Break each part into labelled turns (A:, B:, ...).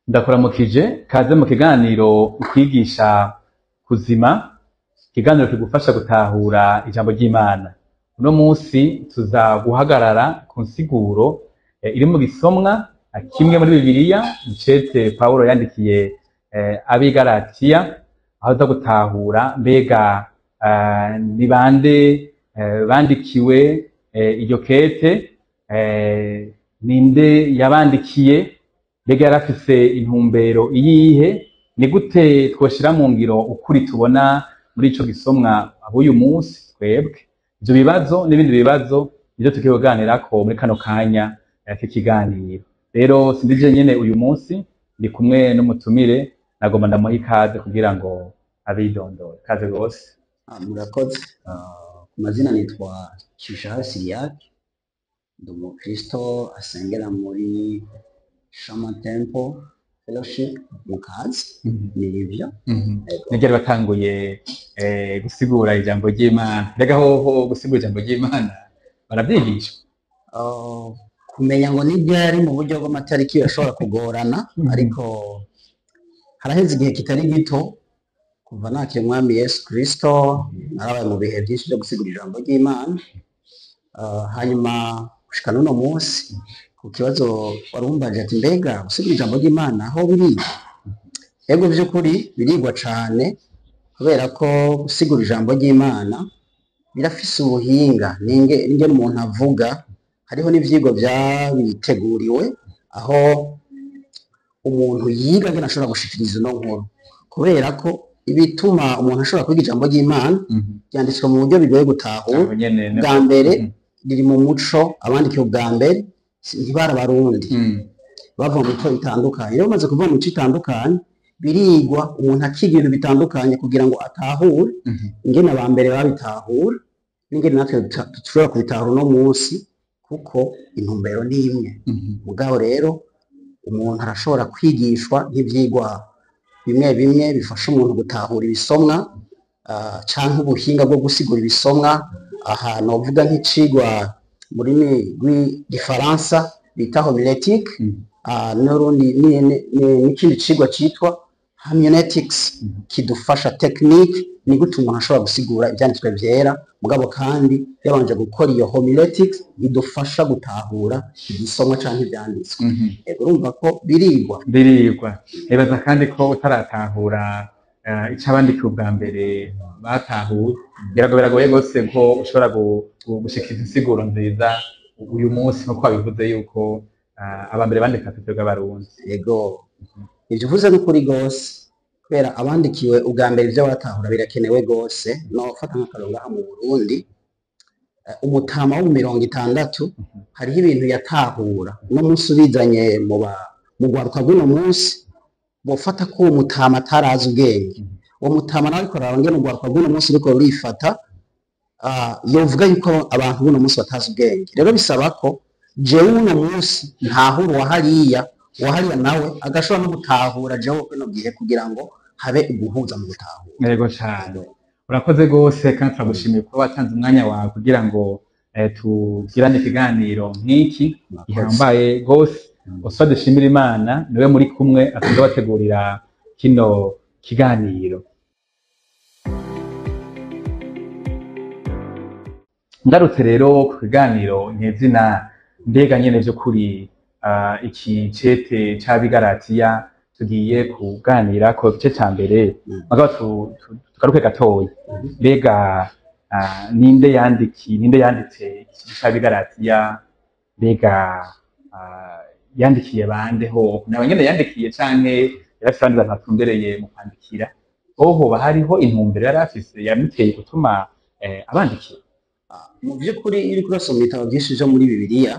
A: Ndakuramukije, kaze mu kiganiro Ukwigisha Kuzima, ikiganiro kigufasha gutahura ijambo ry'Imana. Uno munsi tuza guhagarara ku nsiguro iri mu gisomwa kimwe muri Bibiliya, icete Pawulo yandikiye ab'i Galatiya, aho aza gutahura mbega ni bande bandikiwe iryo kete, ninde yabandikiye, mbega yarafise intumbero iyihe, ni gute twoshira mu ngiro ukuri tubona muri ico gisomwa ab'uyu munsi twebwe. Ivyo bibazo n'ibindi bibazo nivyo tugiye kuganirako muri kano kanya k'ikiganiro. Rero sindi jenyene uyu munsi, ndi kumwe n'umutumire, nagomba ndamuha ikaze kugira ngo abidondore. Kaze gose.
B: Murakoze. Ku mazina nitwa Kishaha Siriake, ndi umukristo asengera muri Shama Temple Fellowship Mukazi, ni ivyo. Ego.
A: Nigeri batanguye gusigura ijambo ry'Imana. Mbega hoho gusigura ijambo ry'Imana baravyigisha?
B: Kumenya ngo ni ryari mu buryo bw'amatariki birashobora kugorana, ariko haraheze igihe kitari gito kuva nakira Umwami Yesu Kristo, narabaye mu bihe byinshi byo gusigura ijambo ry'Imana. Hanyuma gushika n'uno munsi ku kibazo warumbaje ati mbega gusigura ijambo ry'Imana aho birigwa? Ego, vy'ukuri birigwa cane, kubera ko gusigura ijambo ry'Imana birafise ubuhinga n'ingene umuntu avuga. Hariho n'ivyigwa vyabiteguriwe aho umuntu yiga ngene ashobora gushikiriza ino nkuru, kubera ko ibituma umuntu ashobora kwiga ijambo ry'Imana ryanditswe mu buryo bigoye gutahura.
A: Aho nyene
B: Bwa mbere riri mu muco, abandikiwe ubwa mbere ntibari Abarundi, bava mu mico itandukanye. Iyo bamaze kuva mu mico itandukanye, birigwa umuntu akiga ibintu bitandukanye kugira ngo atahure ingene aba mbere babitahura n'ingene natwe dushobora kubitahura uno munsi, kuko intumbero ni imwe. Mugabo rero umuntu arashobora kwigishwa nk'ivyigwa bimwe bimwe bifasha umuntu gutahura ibisomwa, canke ubuhinga bwo gusigura ibisomwa. Aha novuga nk'icigwa mu rurimi rw'igifaransa bita homilétique, n'urundi n'ikindi cigwa citwa hermeneutics, kidufasha technique ni gute umuntu ashobora gusigura ivyanditswe vyera, mugabo kandi yabanje gukora iyo homiletics idufasha gutahura igisomwa canke ivyanditswe. Ego, urumva ko birigwa.
A: Birigwa. Nibaza kandi ko utaratahura ico abandikiwe ubwa mbere batahuye, biragoye gose ko ushobora gushikiriza insiguro nziza uyu munsi, nkuko wabivuze yuko aba mbere bandika twebwe Abarundi.
B: Ego, ivyo uvuze n'ukuri gose, kubera abandikiwe ubwa mbere ivyo batahura birakenewe gose. Nofata nk'akarorero ngaha mu Burundi, umutama wo mu 60 hariho ibintu yatahura, uno munsi ubizanye mu rwaruka rw'uno munsi bofata ko uwo mutama atarazi ubwenge. Uwo mutama nawe ariko araba ngene urwaruka rw'uno munsi ruriko rurifata, yovuga yuko abantu b'uno munsi batazi ubwenge. Rero bisaba ko jewe uno munsi ntahura uwahariya, uwahariya nawe agashobora no gutahura jewe kino gihe, kugira ngo habe uguhuza mu gutahura.
A: Yego cane, urakoze gose, kandi turagushimiye kuba watanze umwanya wawe kugira ngo tugirane ikiganiro nk'iki gihambaye gose. Oswald dushimira Imana niwe muri kumwe asanzwe bategurira kino kiganiro. Ngarutse rero ku kiganiro nyezina, mbega nyene vy'ukuri iki cete c'ab'i Galatiya tugiye kuganira ko gice ca mbere, mugabo tugaruke gatoya, mbega ninde yandiki, ninde yanditse iki c'ab'i Galatiya? Mbega yandikiye bande? Ho nawe nyene yandikiye, canke yarafise abandi bantu batumbereye mu kwandikira? Hoba hariho intumbero yari afise yamuteye gutuma abandikira?
B: Mu vy'ukuri, iyo uriko urasoma ibitabo vyinshi vyo muri Bibiliya,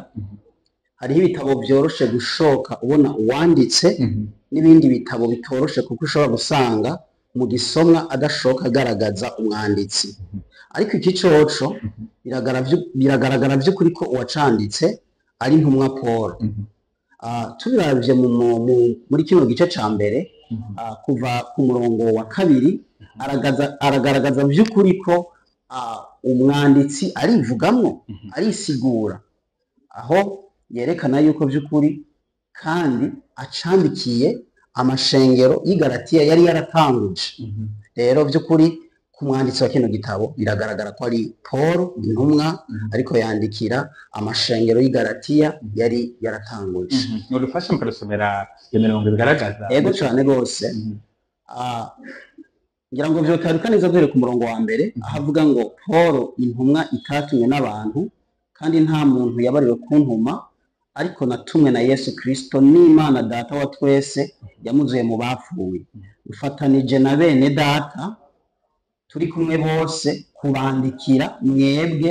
B: hariho ibitabo vyoroshe gushoka ubona uwanditse, n'ibindi bitabo bitoroshe, kuko ushobora gusanga mu gisomwa adashoka agaragaza umwanditsi. Ariko iki coco biragaragara vy'ukuri ko uwacanditse ari intumwa Paul. Tubiravye muri kino gice ca mbere, kuva ku murongo wa 2, aragaragaza vy'ukuri ko umwanditsi arivugamwo, arisigura, aho yerekana yuko vy'ukuri kandi acandikiye amashengero y'i Galatiya yari yaratanguje. Rero by'ukuri ku mwanditsi wa kino gitabo biragaragara ko ari Paul intumwa, ariko yandikira amashengero y'i Galatiya yari yaratanguje.
A: Nudufasha mukadusomera iyo mirongo bigaragaza?
B: Yego, cyane rwose. Ngira ngo vyotaruka neza duhere ku murongo wa mbere, aho avuga ngo: "Paul intumwa itatumwe n'abantu, kandi nta muntu yabariwe kuntuma, ariko natumwe na Yesu Kristo n'Imana Data wa twese yamuzuye mu bapfuye, mfatanije na bene data turi kumwe bose kubandikira mwebwe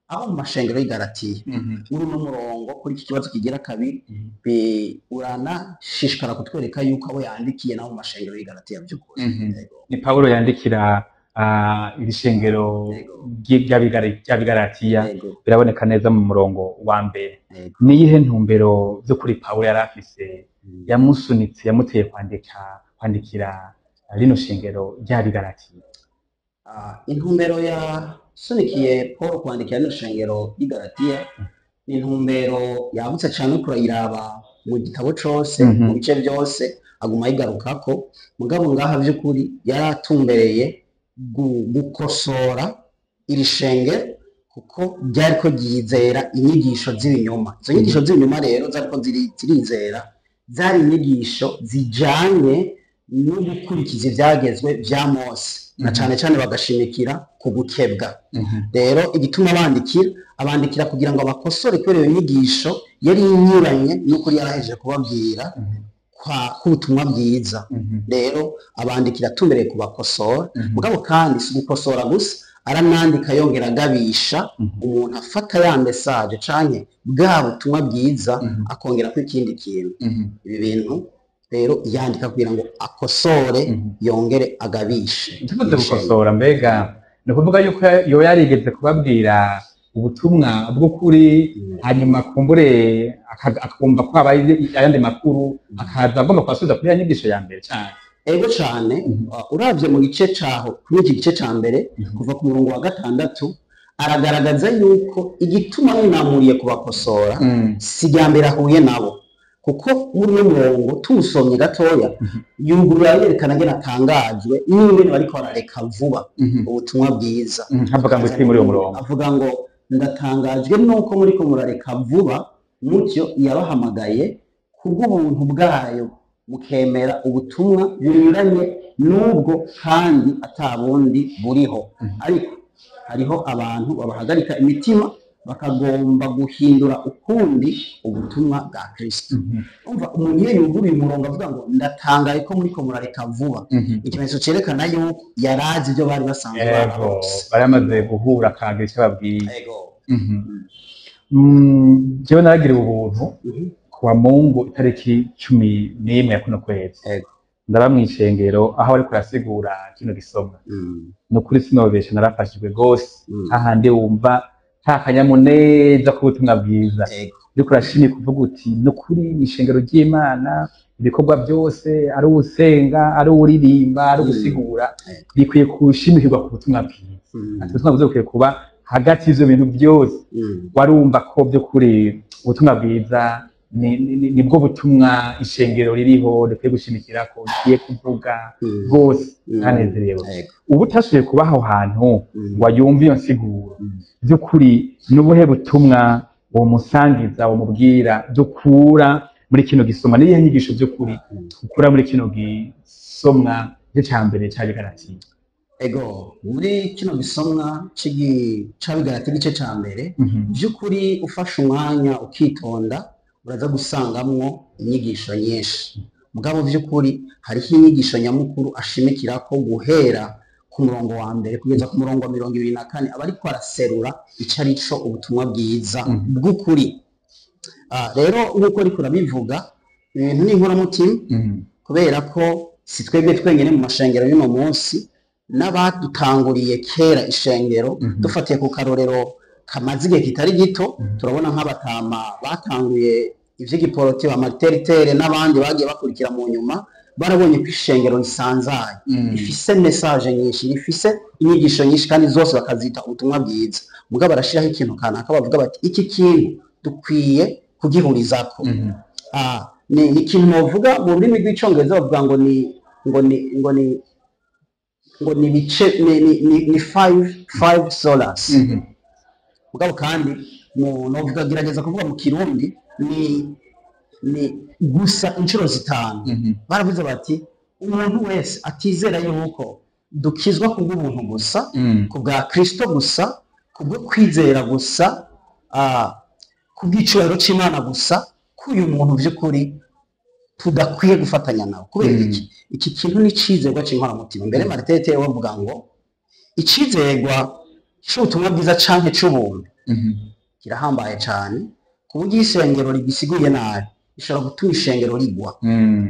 B: aho mu mashengero y'i Galatiya." Muri uno murongo, kuri iki kibazo kigira kabiri, uranashishikara kutwereka yuko abo yandikiye nabo mu mashengero y'i Galatiya by'ukuri. Yego.
A: Ni Pawulo yandikira iri shengero ry'Abigalatiya. Biraboneka neza mu murongo wa mbere. Niyihe ntumbero vy'ukuri Pawulo yari afise yamusunitse, yamuteye kwandikira rino shengero ry'Abigalatiya?
B: Intumbero yasunikiye Paul kwandikira rino shengero ry'i Galatiya ni intumbero yagutse cane, uriko urayiraba mu gitabo cose, mu bice byose aguma ayigarukako. Mugabo ngaha vy'ukuri yari atumbereye gukosora iri shengero, kuko ryariko ryizera inyigisho z'ibinyoma. Izo nyigisho z'ibinyoma rero zariko zirizera zari inyigisho zijanye no gukurikiza ivyagezwe vya Mose, na cane cane bagashimikira ku gukebwa. Rero igituma abandikira kugira ngo abakosore, kubera iyo nyigisho yari inyuranye n'ukuri yarahejeje kubabwira k'ubutumwa bwiza. Rero abandikira atumbereye kubakosora. Mugabo kandi si gukosora gusa, aranandika yongera agabisha umuntu afata ya message canke bwa butumwa bwiza akongerako ikindi kintu. Ibi bintu rero yandika kugira ngo akosore, yongere agabishe.
A: Tuvuze gukosora, mbega ni ukuvuga yuko yoba yarigeze kubabwira ubutumwa bw'ukuri, hanyuma kumbure akumva ko habaye ayandi makuru, akaza agomba kubasubiza kuri ya nyigisho ya mbere cane?
B: Ego cane. Uravye mu gice caho, kuri iki gice ca mbere, kuva ku murongo wa 6, aragaragaza yuko igituma yunamuriye kubakosora si irya mbere ahuye nabo, kuko muri uno murongo tuwusomye gatoya, yugurura yerekana ngene atangajwe n'ingene bariko barareka vuba ubutumwa bwiza.
A: Avuga ngo iki muri uwo murongo?
B: Avuga ngo: "Ndatangajwe nuko muriko murareka vuba mutyo yabahamagaye kubw'ubuntu bwayo, mukemera ubutumwa bunyuranye n'ubwo, kandi ata bundi buriho. Ariko hariho abantu babahagarika imitima, bakagomba guhindura ukundi ubutumwa bwa Kristo." Umva, umuntu iyo yuguruye umurongo avuga ngo: "Ndatangaye ko muriko murareka vuba," ikimenyetso cerekana yuko yarazi ibyo bari basanzwe bararose.
A: Bari bamaze guhura, akagira icyo babwiye.
B: Ego.
A: Jewe naragiriwe ubuntu kuwa Mungu itariki 11 ya kuno kwezi, ndaba mw'ishengero aho ariko arasigura kino gisomwa. Ni ukuri sinobesha, narafashijwe rwose. Hahandi wumva nta kanyamuneza k'ubutumwa bwiza, uriko urashimye kuvuga uti: "Ni ukuri mw'ishengero ry'Imana ibikorwa byose, ari uwusenga, ari uwuririmba, ari ugusigura, bikwiye gushimikirwa ku butumwa bwiza." Ati ubutumwa bwiza bukwiye kuba hagati y'ivyo bintu byose. Warumva ko by'ukuri ubutumwa bwiza nibwo butumwa ishengero ririho, rikwiye gushimikirako, rikwiye kuvuga rwose. Ntanezerewe. Ubu utashoboye kuba aho hantu ngo ayumve iyo nsiguro, by'ukuri n'ubuhe butumwa womusangiza, womubwira dukura muri kino gisomwa? N'iyihe nyigisho by'ukuri dukura muri kino gisomwa ca mbere c'Abigalatiya?
B: Ego, muri kino gisomwa c'Abigalatiya igice ca mbere, by'ukuri ufashe umwanya ukitonda uraza gusangamwo inyigisho nyinshi. Mugabo by'ukuri hariho inyigisho nyamukuru ashimikirako guhera ku murongo wa mbere kugeza ku murongo wa 24, aba ariko araserura ico ari co ubutumwa bwiza bw'ukuri. Rero nk'uko ariko urabivuga, ibintu ni inkoramutima, kubera ko si twebwe twenyine mu mashengero y'uno munsi, n'abadutanguriye kera ishengero, dufatiye ku karorero kamaze igihe kitari gito, turabona nk'abatama batanguye ivy'igiporoti ba Martin Luther n'abandi bagiye bakurikira mu nyuma, barabonye ko ishengero risanzaye, rifise message nyinshi, rifise inyigisho nyinshi, kandi zose bakazita ubutumwa bwiza. Mugabo barashiraho ikintu kanaka bavuga bati: "Iki kintu dukwiye kugihurizako." Ni ikintu novuga mu rurimi rw'icongereza bavuga ngo ni ngo ni ngo ni ngo ni bice ni five solas. Mugabo kandi mu novuga, gerageza kuvuga mu Kirundi, ni gusa inshuro zitanu. Baravuze bati umuntu wese atizera yuko dukizwa kubw'ubuntu gusa, ku bwa Kristo gusa, kubwo kwizera gusa, kubw'icubahiro c'Imana gusa, ko uyu muntu by'ukuri tudakwiye gufatanya nawe. Kubera iki kintu ni icizerwa c'inkoramutima. Mbere Martin Luther bavuga ngo icizerwa c'ubutumwa bwiza canke c'ubuntu kirahambaye cane, ku buryo isengero rigisiguye nabi rishobora gutuma ishengero rigwa.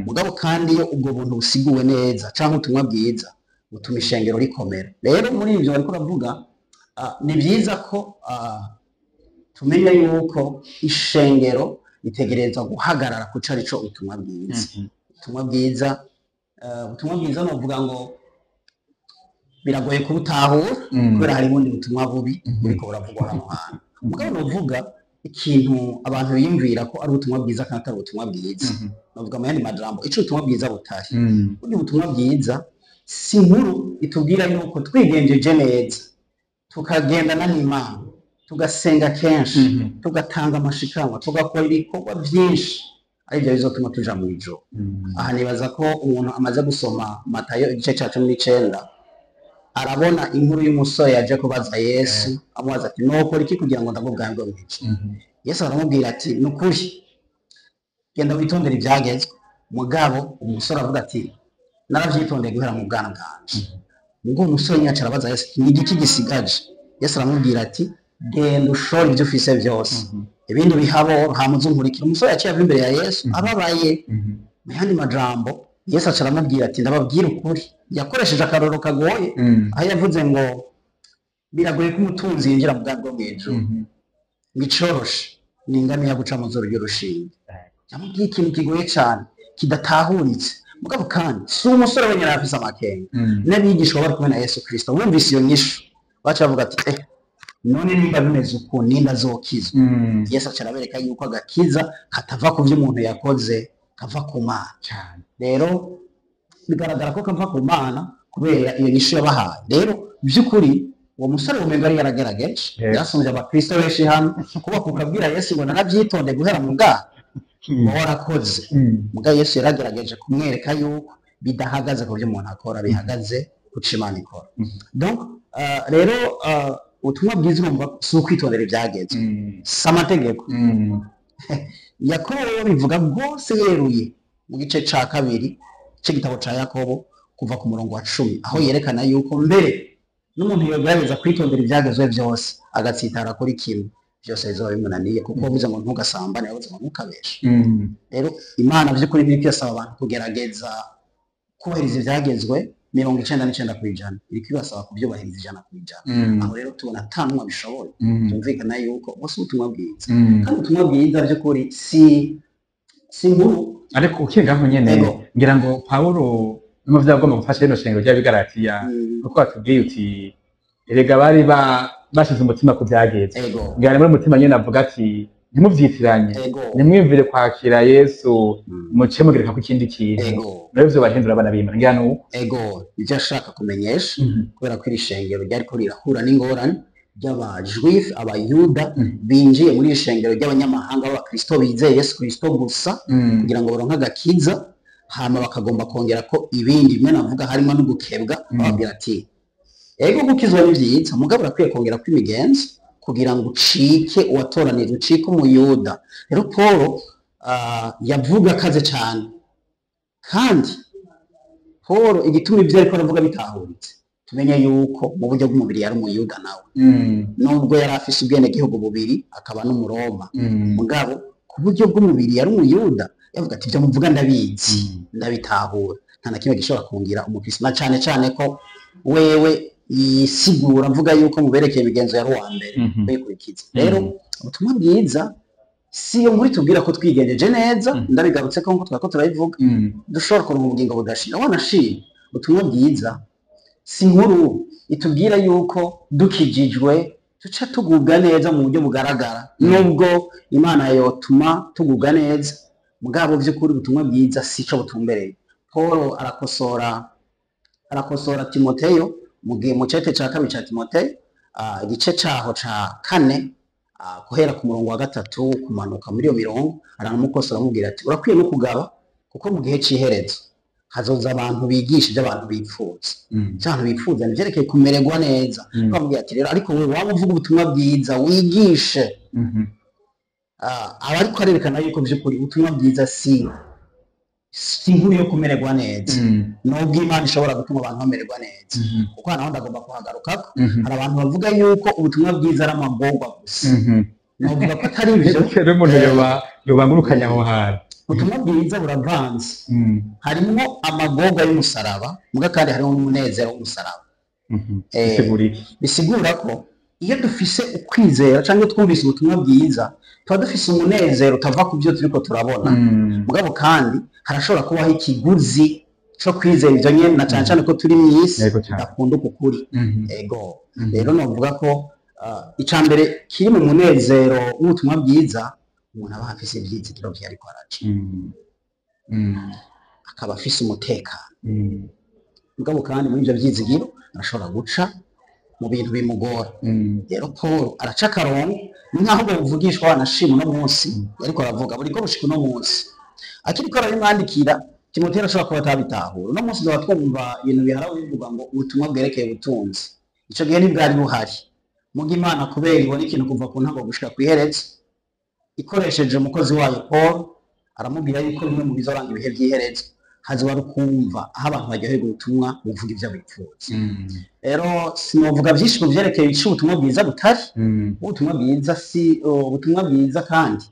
B: Mugabo kandi iyo ubwo buntu busiguwe neza canke ubutumwa bwiza, butuma ishengero rikomera. Rero muri ivyo bariko baravuga, ni byiza ko tumenya yuko ishengero ritegerezwa guhagarara ku cari co ubutumwa bwiza. Ubutumwa bwiza novuga ngo biragoye kubutahura, kubera hari ubundi butumwa bubi buriko buravugwa hano hantu. Mugabo novuga ikintu abantu biyumvira ko ari ubutumwa bwiza kandi atari ubutumwa bwiza. Novuga mu yandi majambo ico ubutumwa bwiza butari. Burya ubutumwa bwiza si inkuru itubwira yuko twigenjeje neza, tukagendana n'Imana, tugasenga kenshi, tugatanga amashikanwa, tugakora ibikorwa byinshi, aribyo bizotuma tuja mu ijuru. Aha nibaza ko umuntu amaze gusoma Matayo igice ca 19 arabona inkuru y'umusore yaje kubaza Yesu, amubaza ati: "Nokora iki kugira ngo ndagwe ubwami bwo mw'ijuru?" Yesu aramubwira ati: "Nukuri genda witondere ibyagezwe." Mugabo umusore avuga ati: "Naravyitondeye guhera mu bwana bwanje." Ubwo umusore nyacu arabaza Yesu ati: "Ni igiki gisigaje?" Yesu aramubwira ati: "Genda ushore ibyo ufise byose, ibindi bihabo, hama uze unkurikire." Umusore yaciye ava imbere ya Yesu ababaye. Mu yandi majambo, Yesu aca aramubwira ati: "Ndababwira ukuri." Yakoresheje akarorero kagoye, aho yavuze ngo biragoye ko umutunzi yinjira mu bwami bwo mw'ijuru, ngo icoroshe ni ingamiya guca mu zuru ry'urushinge. Yamubwiye ikintu kigoye cyane kidatahuritse. Mugabo kandi si umusore wenyine yari afise amakenga, n'abigishwa bari kumwe na Yesu Kristo bumvise iyo nyishu baca bavuga ati: "None nimba bimeze uku, ninde azokizwa?" Yesu aca arabereka yuko agakiza katava ku byo umuntu yakoze, kava ku Mana. Rero bigaragara ko kava ku Mana kubera iyo nyishu yabahaye. Rero by'ukuri uwo musore umengo yari yaragerageje, yarasumbye abakristo benshi hano, kuba kukabwira Yesu ngo: "Narabyitonde guhera mu bwana," uba warakoze. Muga Yesu yaragerageje kumwereka yuko bidahagaze ku byo umuntu akora, bihagaze ku co Imana ikora. Donc rero ubutumwa bwiza, urumva, si ukwitondera ibyagezwe, si amategeko. Yakobo rero bivuga rwose yeruye mu gice ca kabiri c'igitabo ca Yakobo, kuva ku murongo wa 10, aho yerekana yuko mbere n'umuntu yogerageza kwitondera ibyagezwe byose agatsitara kuri kimwe, byose bizoba bimunaniye, kuko wavuze ngo ntugasambane, wavuze ngo ntukabeshe. Rero Imana by'ukuri ntiriko irasaba abantu kugerageza kubahiriza ibyagezwe 99%, iriko ibasaba kubyubahiriza 100%. Aho rero tubona ata n'umwe abishoboye. Byumvikana yuko bose ubutumwa bwiza, kandi ubutumwa bwiza by'ukuri si inkuru.
A: Ariko ukiri ngaho nyene, ngira ngo Pawulo no mu vyo agomba gufasha rino shengero ry'Abigalatiya, kuko watubwiye uti erega bari bashize umutima ku vyagezwe. Ngira muri umutima nyene avuga ati: "Ntimuvyitiranye, ntimwiyumvire kwakira Yesu muce mugereka ku kindi kintu." Rero ivyo bahindura abana b'Imana, ngira nuko.
B: Ego, ivyo ashaka kumenyesha, kubera ko iri shengero ryariko rirahura n'ingorane ry'abajuif, abayuda, binjiye muri iri shengero ry'abanyamahanga b'abakristo bizeye Yesu Kristo gusa kugira ngo baronke agakiza, hama bakagomba kongera ko ibindi bimwe navuga harimo no gukebwa. Bababwira ati: "Ego, gukizwa ni vyiza, mugabo urakwiye kongera ko imigenzo kugira ngo ucike uwatoranije, ucike umuyuda." Rero Paul yavuga akaze cyane, kandi Paul igituma ibyo ariko aravuga bitahuritse, tumenye yuko mu buryo bw'umubiri yari umuyuda nawe, nubwo yari afise ubwenegihugu bubiri akaba n'umuroma. Mugabo ku buryo bw'umubiri yari umuyuda. Yavuga ati: "Ibyo muvuga ndabizi, ndabitahura, nta na kimwe gishobora kungira umukristo," na cane cane ko wewe yisigura avuga yuko muberekeye imigenzo yari uwa mbere kuyikurikiza. Rero ubutumwa bwiza si iyo nkuru itubwira ko twigenjeje neza. Ndabigarutse ko nkuko twako turabivuga, dushobora kuronka ubugingo budashira. Wanashima, ubutumwa bwiza si inkuru itubwira yuko dukijijwe tuca tugubwa neza mu buryo bugaragara, nubwo Imana yotuma tugubwa neza. Mugabo vy'ukuri ubutumwa bwiza sico butumbereye. Paul arakosora Timoteyo mu gihe mu cete ca kabiri ca Timoteyo, igice caho ca kane, guhera ku murongo wa 3 kumanuka muri iyo mirongo, aramukosora amubwira ati urakwiye no kugaba, kuko mu gihe c'iherezo hazoza abantu bigisha ibyo abantu bipfuza. Ibyo abantu bipfuza ni ivyerekeye kumererwa neza. Bamubwira ati rero ariko wewe waba uvuga ubutumwa bwiza wigishe. Aba ariko arerekana yuko vy'ukuri ubutumwa bwiza si inkuru yo kumererwa neza, nubwo Imana ishobora gutuma abantu bamererwa neza, kuko hano ndagomba kuhagarukako. Hari abantu bavuga yuko ubutumwa bwiza ari amagorwa gusa. Novuga ko atari ivyo.
A: Rero umuntu yobangurukanya aho hantu.
B: Ubutumwa bwiza buravanze, harimwo amagorwa y'umusaraba, muga kandi hariho n'umunezero w'umusaraba. Bisigura ko iyo dufise ukwizera cyangwa twumvise ubutumwa bwiza, tuba dufise umunezero utava ku byo turiko turabona. Mugabo kandi harashobora kubaho ikiguzi co kwizera ivyo nyene, na cane cane ko turi mw'isi idakunda uku kuri. Ego. Rero novuga ko ica mbere kiri mu munezero w'ubutumwa bwiza, umuntu aba afise ivyizigiro vyo ariko araca, akaba afise umutekano. Mugabo kandi muri ivyo vyizigiro arashobora guca mu bintu bimugora. Rero Paul araca akarongo, ni nkaho bavugishwa wanashima uno munsi, ariko aravuga buri ko bushika uno munsi akiriko arabimwandikira Timoteyo arashobora kuba atabitahura. Uno munsi tuba twumva ibintu bihara bivuga ngo ubutumwa bwerekeye ubutunzi, ico gihe ntibwari buhari. Muga Imana kubera ibona ikintu kuva ku ntango gushika kw'iherezo, ikoresheje umukozi wayo Paul, aramubwira yuko bimwe mu bizoranga ibihe vy'iherezo hazoba ari ukumva aho abantu baryoherwa ubutumwa buvuga ivyo bipfuza. Rero sinovuga vyinshi ku vyerekeye ico ubutumwa bwiza butari. Ubutumwa bwiza si ubutumwa bwiza, kandi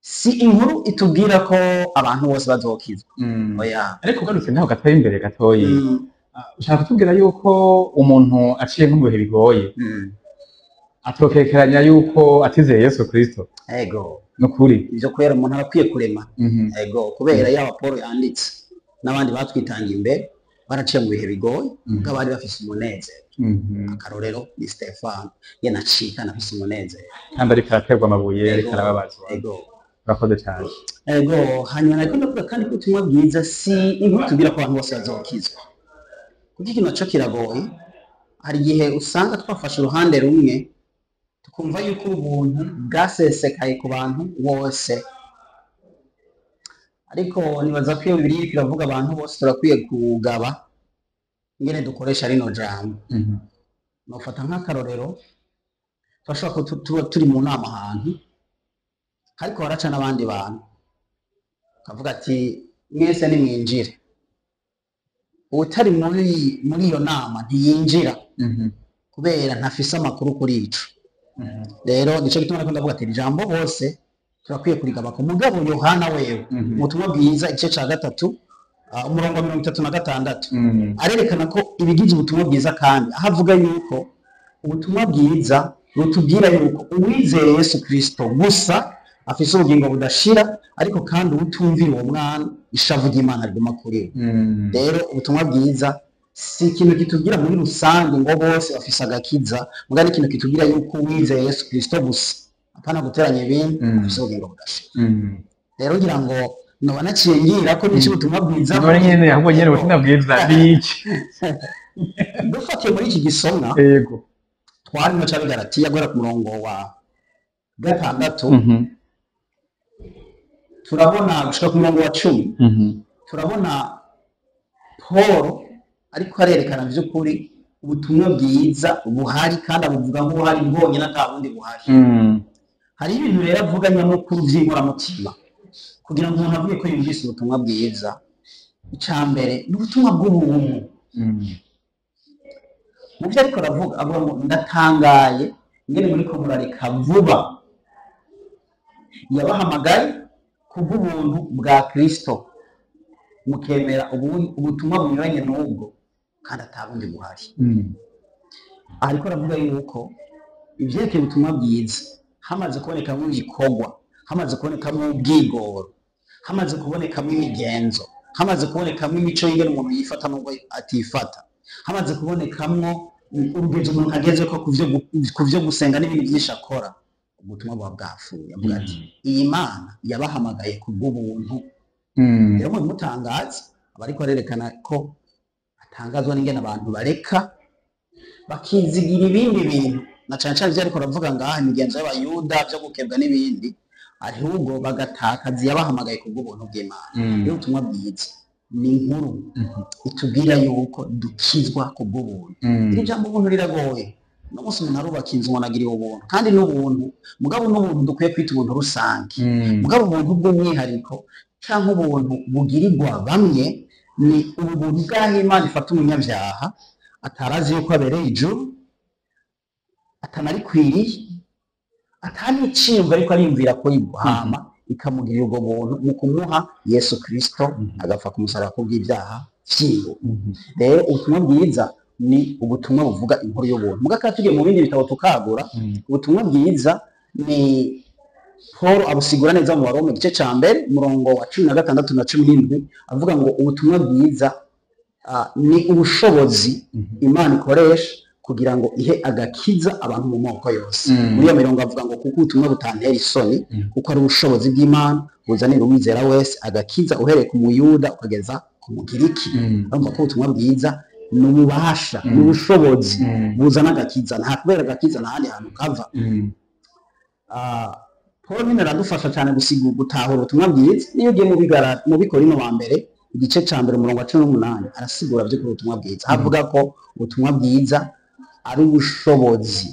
B: si inkuru itubwira ko abantu bose bazokizwa. Oya.
A: Ariko ugarutse ntaho gatoyi imbere gatoyi, ushaka kutubwira yuko umuntu aciye nko mu bihe bigoye atokekeranya yuko atizeye Yesu Kristo?
B: Ego.
A: Nukuri
B: ivyo kubera umuntu arakwiye kurema. Ego, kubera yaba Paul yanditse n'abandi batwitangiye imbere baraciye mu bihe bigoye, mugabo bari bafise umunezero. Akarorero ni Stefano, yanacika anafise umunezero
A: kandi ariko araterwa amabuye, ariko arababazwa.
B: Ego.
A: Urakoze cyane.
B: Ego. Hanyuma nariko ndavuga kandi ko ubutumwa bwiza si inkuru tubwira ko abantu bose bazokizwa, kuko ikintu naco kiragoye. Hari igihe usanga twafashe uruhande rumwe tukumva yuko ubuntu bwasesekaye ku bantu bose, ariko nibaza ko iyo Bibiliya iriko iravuga abantu bose turakwiye kugaba ingene dukoresha rino jambo. Nofata nk'akarorero, turashobora kuba tuba turi mu nama ahantu ariko haraca n'abandi bantu, kavuga ati mwese nimwinjire, uwutari muri iyo nama ntiyinjira kubera ntafise amakuru kuri ico. Rero nico gituma nariko ndavuga ati ijambo bose turakwiye kurigaba. Ku mugabo Yohana wewe, ubutumwa bwiza igice ca 3, umurongo wa 36, arerekana ko ibigize ubutumwa bwiza, kandi aho avuga yuko ubutumwa bwiza butubwira yuko uwizeye Yesu Kristo gusa afise ubugingo budashira, ariko kandi uwutumvira uwo mwana ishavu ry'Imana riguma kuri we. Rero ubutumwa bwiza si ikintu kitubwira muri rusange ngo bose bafise agakiza, muga ni ikintu kitubwira yuko uwizeye Yesu Kristo gusa, apana guteranya ibintu, afise ubugingo budashira. Rero ngira ngo noba naciye ngira ko nico ubutumwa bwiza
A: none nyene, ahubwo nyene ubutumwa bwiza ni iki?
B: Dufatiye muri iki gisomwa
A: Yego.
B: twarimo ca Bigalatiya guhera ku murongo wa 6, turabona gushika ku murongo wa 10, turabona Paul ariko arerekana vy'ukuri ubutumwa bwiza buhari, kandi abuvuga nk'ubuhari bwonyene ata bundi buhari. Hari ibintu rero avuga nyamukuru vy'inkoramutima kugira ngo umuntu avuge ko yumvise ubutumwa bwiza. Ica mbere ni ubutumwa bw'ubuntu. Mu vyo ariko aravuga, avuga ngo ndatangaye ingene muriko murareka vuba yabahamagaye kubw'ubuntu bwa Kristo, mukemera ubutumwa bunyuranye n'ubwo kandi ata bundi buhari. Ariko aravuga yuko ivyerekeye ubutumwa bwiza hamaze kubonekamwo ibikorwa, hamaze kubonekamwo ubwigoro, hamaze kubonekamwo imigenzo, hamaze kubonekamwo imico y'ingene umuntu yifata n'ubwo atifata, hamaze kubonekamwo urugezo umuntu agezeko kuvyo gusenga n'ibindi vyinshi akora. Ubutumwa buba bwapfuye. Avuga ati iyi Mana yabahamagaye ku bw'ubuntu. Rero mu bimutangaza, aba ariko arerekana ko atangazwa n'ingene abantu bareka bakizigira ibindi bintu, na cane cane ivyo ariko aravuga ngaha, imigenzo y'Abayuda, vyo gukebwa n'ibindi, ahubwo bagatakaza iyabahamagaye ku bw'ubuntu bw'Imana. Rero ubutumwa bwiza ni inkuru itubwira yuko dukizwa ku bw'ubuntu. Iri jambo ubuntu riragoye. No munsi umuntu arubaka inzu ngo anagiriwe ubuntu, kandi n'ubuntu, mugabo n'ubuntu dukwiye kwita ubuntu rusange. Mugabo ubuntu bw'umwihariko canke ubuntu bugirirwa bamwe ni ubu buntu bw'aho Imana ifata umunyabyaha atarazi yuko abereye ijuru, atanarikwiriye, ataniciyumva, ariko ariyumvira ko hama ikamugirira ubwo buntu mu kumuha Yesu Kristo, agapfa ku musaraba kubw'ibyaha vyiwe. Rero ubutumwa bwiza ni ubutumwa buvuga inkuru y'ubuntu. Muga kandi tugiye mu bindi bitabo tukagura, ubutumwa bwiza ni Paul abusigura neza mu Baroma, igice ca mbere, umurongo wa 16 na 17, avuga ngo ubutumwa bwiza ni ubushobozi Imana ikoresha kugira ngo ihe agakiza abantu mu moko yose. Muri iyo mirongo avuga ngo kuko ubutumwa butantera isoni, kuko ari ubushobozi bw'Imana buzanira uwizera wese agakiza, uhereye ku Muyuda ukageza ku Mugiriki. Urumva ko ubutumwa bwiza ni ububasha, ni ubushobozi buzana agakiza. Nta kubera agakiza nta handi hantu kava. Paul nyine aradufasha cyane gusigura, gutahura ubutumwa bwiza. Niyo ugiye mu Bikorino wa mbere, igice ca mbere, umurongo wa 18, arasigura by'ukuri ubutumwa bwiza. Avuga ko ubutumwa bwiza ari ubushobozi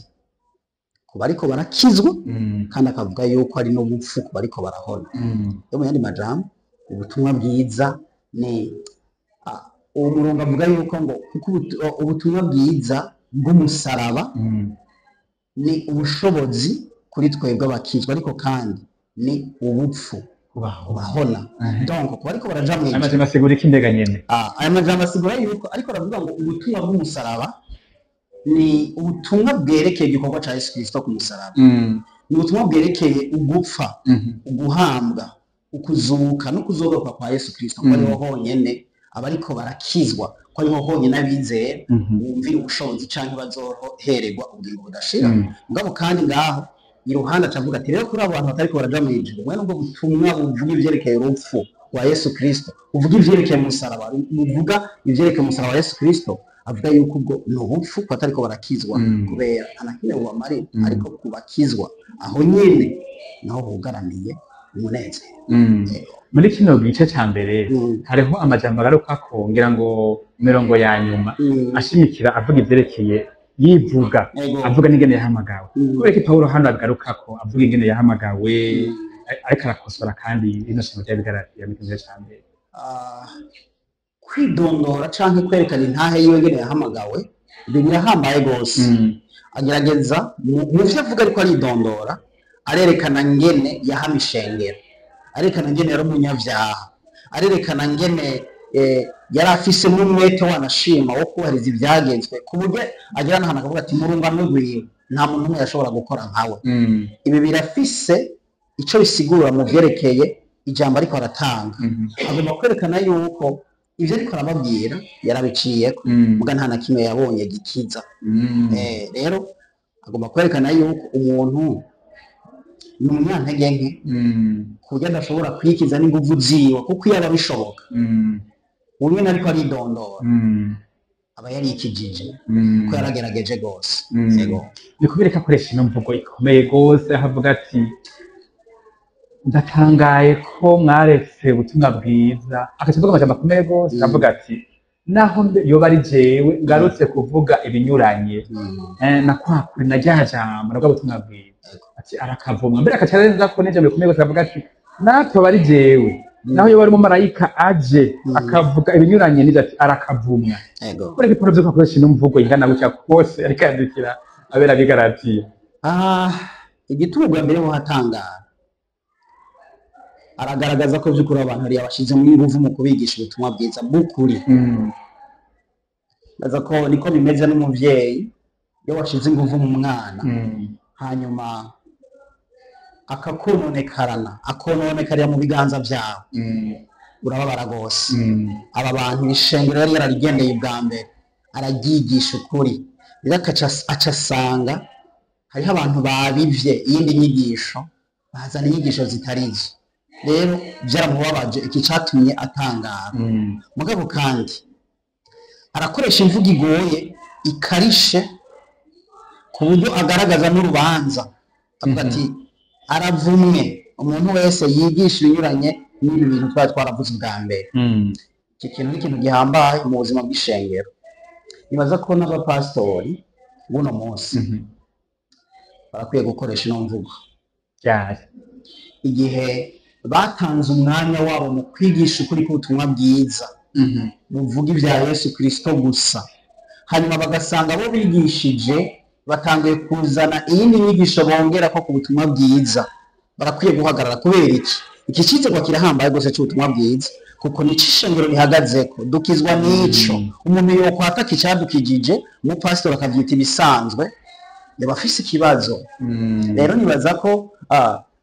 B: ku bariko barakizwa, kandi akavuga yuko ari n'ubupfu ku bariko barahona. Yo mu yandi majambo, ubutumwa bwiza ni uwo murongo avuga yuko ngo kuko ubutumwa bwiza bw'umusaraba ni ubushobozi kuri twebwe abakizwa, ariko kandi ni ubupfu bahona. Donc ku bariko baraja mu ijuru.
A: Amajambo asigura iki mbega nyene?
B: Aya majambo asigura yuko ariko aravuga ngo ubutumwa bw'umusaraba ni ubutumwa bwerekeye igikorwa ca Yesu Kristo ku musaraba. Ni ubutumwa bwerekeye ugupfa, uguhambwa, ukuzuka no kuzoroka kwa Yesu Kristo, ko ariho honyene abariko barakizwa, ko ariho honyene abizera bumvira ubushobozi canke bazohererwa ubugingo budashira. Mugabo kandi ngaho iruhande acavuga ati rero kuri abo bantu batariko baraja mu ijuru, mwene ubwo butumwa buvuga ivyerekeye urupfu rwa Yesu Kristo, buvuga ivyerekeye umusaraba, buvuga ivyerekeye umusaraba wa Yesu Kristo, avuga yuko ubwo ni ubupfu ku batariko barakizwa, kubera nta na kimwe bubamarira. Ariko kubakizwa, aho nyene naho bugaraniye umunezero.
A: Muri kino gice ca mbere hariho amajambo agarukako, ngira ngo mirongo ya nyuma, ashimikira avuga ivyerekeye yivuga, avuga n'ingene yahamagawe. Kubera ko Pawulo hano abigarukako avuga ingene yahamagawe, ariko arakosora kandi rino shimo ry'Abigalatiya mu gice ca mbere.
B: Kwidondora canke kwerekana intahe yiwe ngene yahamagawe, ibyo birahambaye rwose. Agerageza mu vyo avuga, ariko aridondora, arerekana ngene yahama ishengero, arerekana ngene yari umunyavyaha, arerekana ngene yari afise n'umwete wanashima wo kubahiriza ivyagezwe, ku buryo agera n'ahantu akavuga ati mu rungano rwiwe nta muntu n'umwe yashobora gukora nkawe. Ibi birafise ico bisigura mu vyerekeye ijambo ariko aratanga. Agomba kwerekana yuko ivyo ariko arababwira yarabiciyeko, muga nta na kimwe yabonye gikiza. Rero agomba kwerekana yuko umuntu ni umunyantege nke, ku buryo adashobora kwikiza n'inguvu ziwe, kuko iyo aba bishoboka, ubu nyene ariko aridondora, aba yarikijije, ko yaragerageje rwose. Yego.
A: Ni kubera ko akoresha ino mvugo ikomeye rwose, aho avuga ati ndatangaye ko mwaretse ubutumwa bwiza, agaca avuga amajambo akomeye rwose, avuga ati naho yoba ari jewe ngarutse kuvuga ibinyuranye na kwa kuri na rya jambo na bwa butumwa bwiza, ati arakavumwa. Mbere agaca arenza ko n'ijambo rikomeye rwose, akavuga ati natwe aba ari jewe, naho yoba ari umumarayika aje akavuga ibinyuranye n'ivyo, ati arakavumwa. Kubera ko Pawulo vyuko akoresha ino mvugo ingana gutya kose ariko yandikira abera b'Igalatiya?
B: Igituma ubwa mbere ho hatangara, aragaragaza ko by'ukuri abantu yari yabashizemo inguvu mu kubigisha ubutumwa bwiza bw'ukuri. Ndaza ko niko bimeze n'umuvyeyi, iyo washize inguvu mu mwana, hanyuma akakononekarana, akononekarira mu biganza vyawe, urababara rwose. Aba bantu ishengero yari yararigendeye ubwa mbere, araryigisha ukuri, rero aca asanga Hariho abantu babivye iyindi nyigisho, bazana inyigisho zitarizo. Rero byaramubabaje, iki catumye atangara. Mugabo kandi arakoresha imvugo igoye ikarishe, ku buryo agaragaza n'urubanza, avuga ati aravumwe umuntu wese yigisha ibinyuranye n'ibi bintu twari twaravuze ubwa mbere. Iki kintu ni ikintu gihambaye mu buzima bw'ishengero. Nibaza ko n'abapasitori buno munsi barakwiye gukoresha ino mvugo. Igihe batanze umwanya wabo mu kwigisha ukuri k'ubutumwa bwiza buvuga ibya Yesu Kristo gusa, hanyuma bagasanga abo bigishije batanguye kuzana iyindi nyigisho bongera ko ku butumwa bwiza, barakwiye guhagarara. Kubera iki? Iki cizerwa kirahambaye rwose c'ubutumwa bwiza, kuko nico ishengero rihagazeko, dukizwa n'ico. Umuntu yokwataka icadukijije, umupasitori akavyita ibisanzwe, yaba afise ikibazo. Rero nibaza ko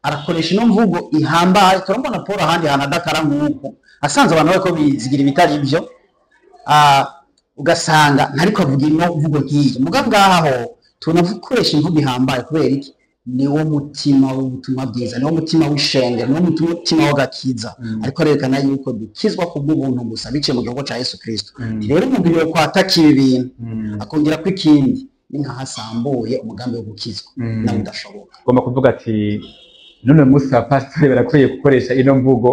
B: arakoresha ino mvugo ihambaye. Turabona Paul ahandi hantu adakara nk'uko asanze abantu bariko bizigira ibitari byo, ugasanga ntariko avuga ino mvugo nk'iyi. Muga ngaho tunakoresha imvugo ihambaye. Kubera iki? Niwo mutima w'ubutumwa bwiza, niwo mutima w'ishengero, niwo mutima w'agakiza. Ariko arerekana yuko dukizwa kubw'ubuntu gusa biciye mu gikorwa ca Yesu Kristo. Rero umuntu yokwataka ibi bintu akongera ko ikindi, ni nkaho asambuye umugambi wo gukizwa, nawe udashoboka.
A: Ugomba kuvuga ati none munsi abapasitori barakwiye gukoresha ino mvugo,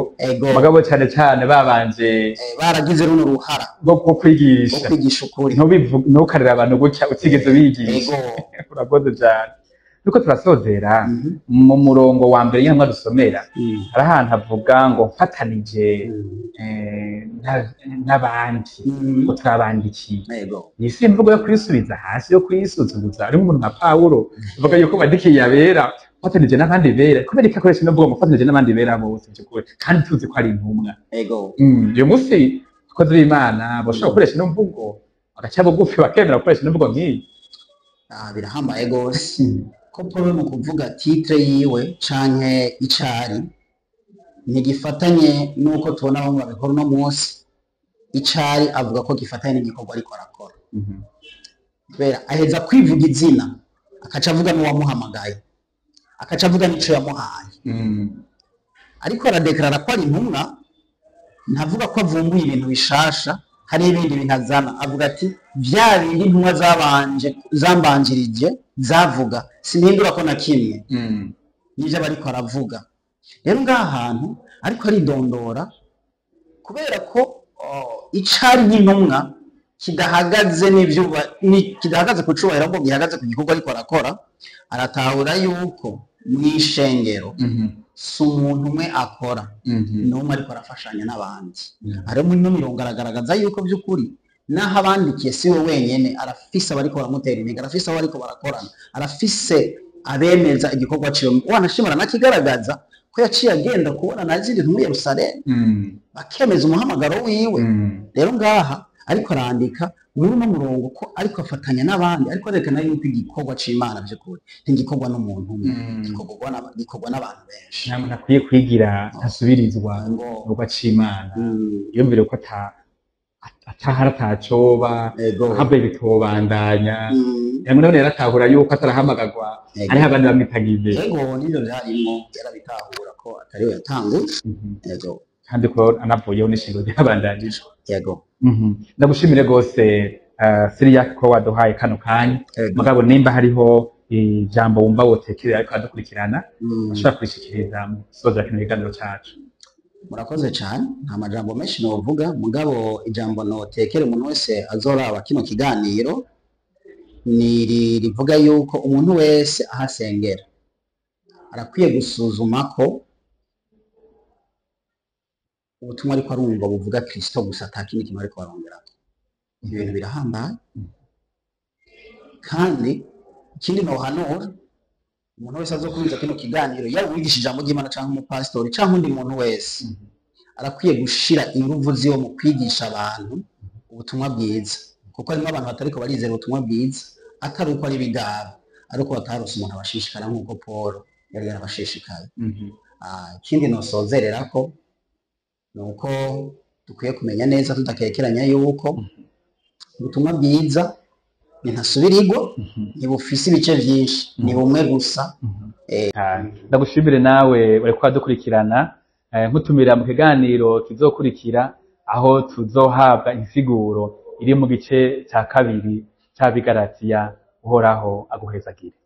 A: mugabo cyane cyane babanje
B: baragize runo ruhara
A: rwo kwigisha,
B: kwigisha ukuri.
A: Ntukarire abantu gutya utigeze bigisha. Urakoze cyane. Nuko turasozera mu murongo wa mbere nyamwa dusomera, hari ahantu avuga ngo mfatanije n'abandi ngo turabandikiye. Iyi si imvugo yo kwisubiza hasi, yo kwisuzuguza. Ari umuntu nka Pawulo avuga yuko bandikiye abera, mfatanije n'abandi bera. Kubera iki akoresha ino mvugo ngo mfatanije n'abandi bera bose by'ukuri, kandi tuzi ko ari intumwa? Uyu munsi abakozi b'Imana bashobora gukoresha ino mvugo, bagaca bugufi bakemera gukoresha ino mvugo nk'iyi.
B: Birahambaye gose ko Paul mu kuvuga titre yiwe canke icari ntigifatanye n'uko tubona bamwe babikora uno munsi. Icari avuga ko gifatanye n'igikorwa ariko arakora. Kubera aheza kwivuga izina, akaca avuga n'uwamuhamagaye, akaca avuga n'ico yamuhaye. Ariko aradekarara ko ari intumwa, ntavuga ko avumbuye ibintu bishasha, hari ibindi bintu azana. Avuga ati vya bindi intumwa zambanjirije zavuga, sinhindura ko na kimwe. Nivyo aba ariko aravuga. Rero ngaha hantu ariko aridondora, kubera ko icari nk'intumwa kidahagaze kidahagaze ku cubahiro, ahubwo gihagaze ku gikorwa ariko arakora. Aratahura yuko mw'ishengero si umuntu umwe akora, n'umwe ariko arafashanya n'abandi. Hariho muri ino mirongo aragaragaza yuko by'ukuri naho abandikiye si we wenyene, arafise abariko baramutera intege, arafise abo bariko barakorana, arafise abemeza igikorwa ciwe. Wanashima aranakigaragaza ko yaciye agenda kubona na zindi ntumwa i Yerusalemu, bakemeza umuhamagaro wiwe. Rero ngaha ariko arandika muri uno murongo ko ariko afatanya n'abandi, ariko arerekana yuko igikorwa c'Imana by'ukuri ntigikorwa n'umuntu umwe, gikorwa n'abantu benshi.
A: Nta muntu akwiye kwigira ntasubirizwa igikorwa c'Imana, yumvire ko atahara atacoba, ahava bitobandanya. Yamwe none yaratahura yuko atarahamagagwa, hariho abandi bamwitaga imbere.
B: Ego, nivyo vyarimwo, yarabitahura ko atari we yatanguye.
A: Kandi ko anavuyeho n'ishingiro ryabandanije. Ndagushimire rwose Siriya ko waduhaye kano kanya. Mugabo nimba hariho ijambo wumva wotekerera ariko adukurikirana, ashobora kurishikiriza mu gusoza kino kiganiro cacu.
B: Murakoze cyane, nta majambo menshi novuga, mugabo ijambo notekera umuntu wese azoraba kino kiganiro ni rivuga yuko umuntu wese ahasengera arakwiye gusuzuma ko ubutumwa ariko arumva buvuga Kristo gusa, ata kindi kintu ariko barongerako. Ibintu birahambaye. Kandi ikindi nohanura umuntu wese azokumva kino kiganiro, yaba uwigisha ijambo ry'Imana canke umupasitori canke undi muntu wese, arakwiye gushira inguvu ziwe mu kwigisha abantu ubutumwa bwiza, kuko harimo abantu batariko barizera ubutumwa bwiza, atari uko ari ibigaba, ariko batarose umuntu abashishikara nk'uko Paul yari yarabashishikaye. Ikindi nosozererako ni uko dukwiye kumenya neza tudakekeranya yuko ubutumwa bwiza Ni ntasubirigwa, ntibufise ibice vyinshi, ni bumwe gusa.
A: Ndagushimire nawe uriko uradukurikirana, nkutumira mu kiganiro kizokurikira aho tuzohabwa insiguro iri mu gice ca kabiri c'Abigaratiya. Uhoraho aguhezagire.